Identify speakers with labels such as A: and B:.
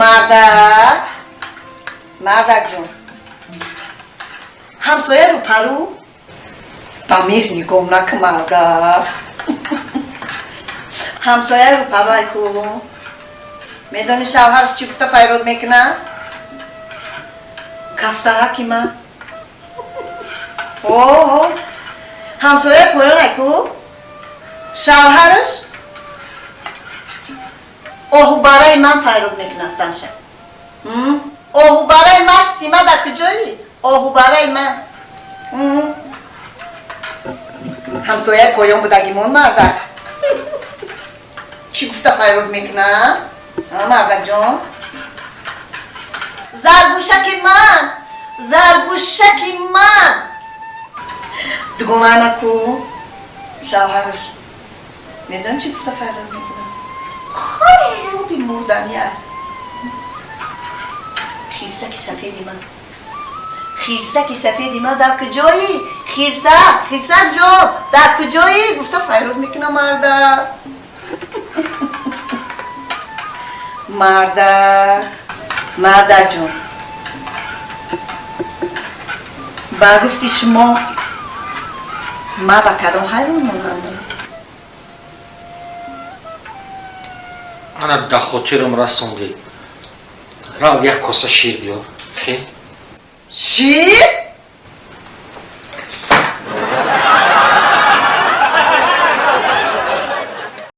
A: Мардак, мардак ҷон, ҳамсоя рӯпарӯ ба меҳр нигоҳ накун, мардак. Ҳамсоя рӯпарӯ ай ку, медонӣ шавҳараш чӣ гуфта файрод мекунад? Кафтараки ман. О, ҳамсояи поён ай ку, шавҳараш оҳубараи ман файрод мекунад занша. Оҳубараи ман, сима, дар куҷоӣ, оҳубараи ман? Ҳамсояи поён будагимон, мардак, чӣ гуфта файрод мекунад, мардакҷон? Заргӯшаки ман, заргӯшаки ман, дугонаи ма ку, шавҳараш медонӣ чӣ гуфта файрод мекунад? Хароби мурдания, хирсаки сафеди ман, хирсаки сафеди ман, дар куҷоӣ, хирсак, хирсак ҷон, дар куҷоӣ, гуфта файрод мекунад мардак. Мардак, мардак ҷон, ба гуфти шумо ман ба кадом ҳайвон монандам?
B: Ана да хотирам расондӣ. Рав, як коса шир биёр. Хе?
A: Шир?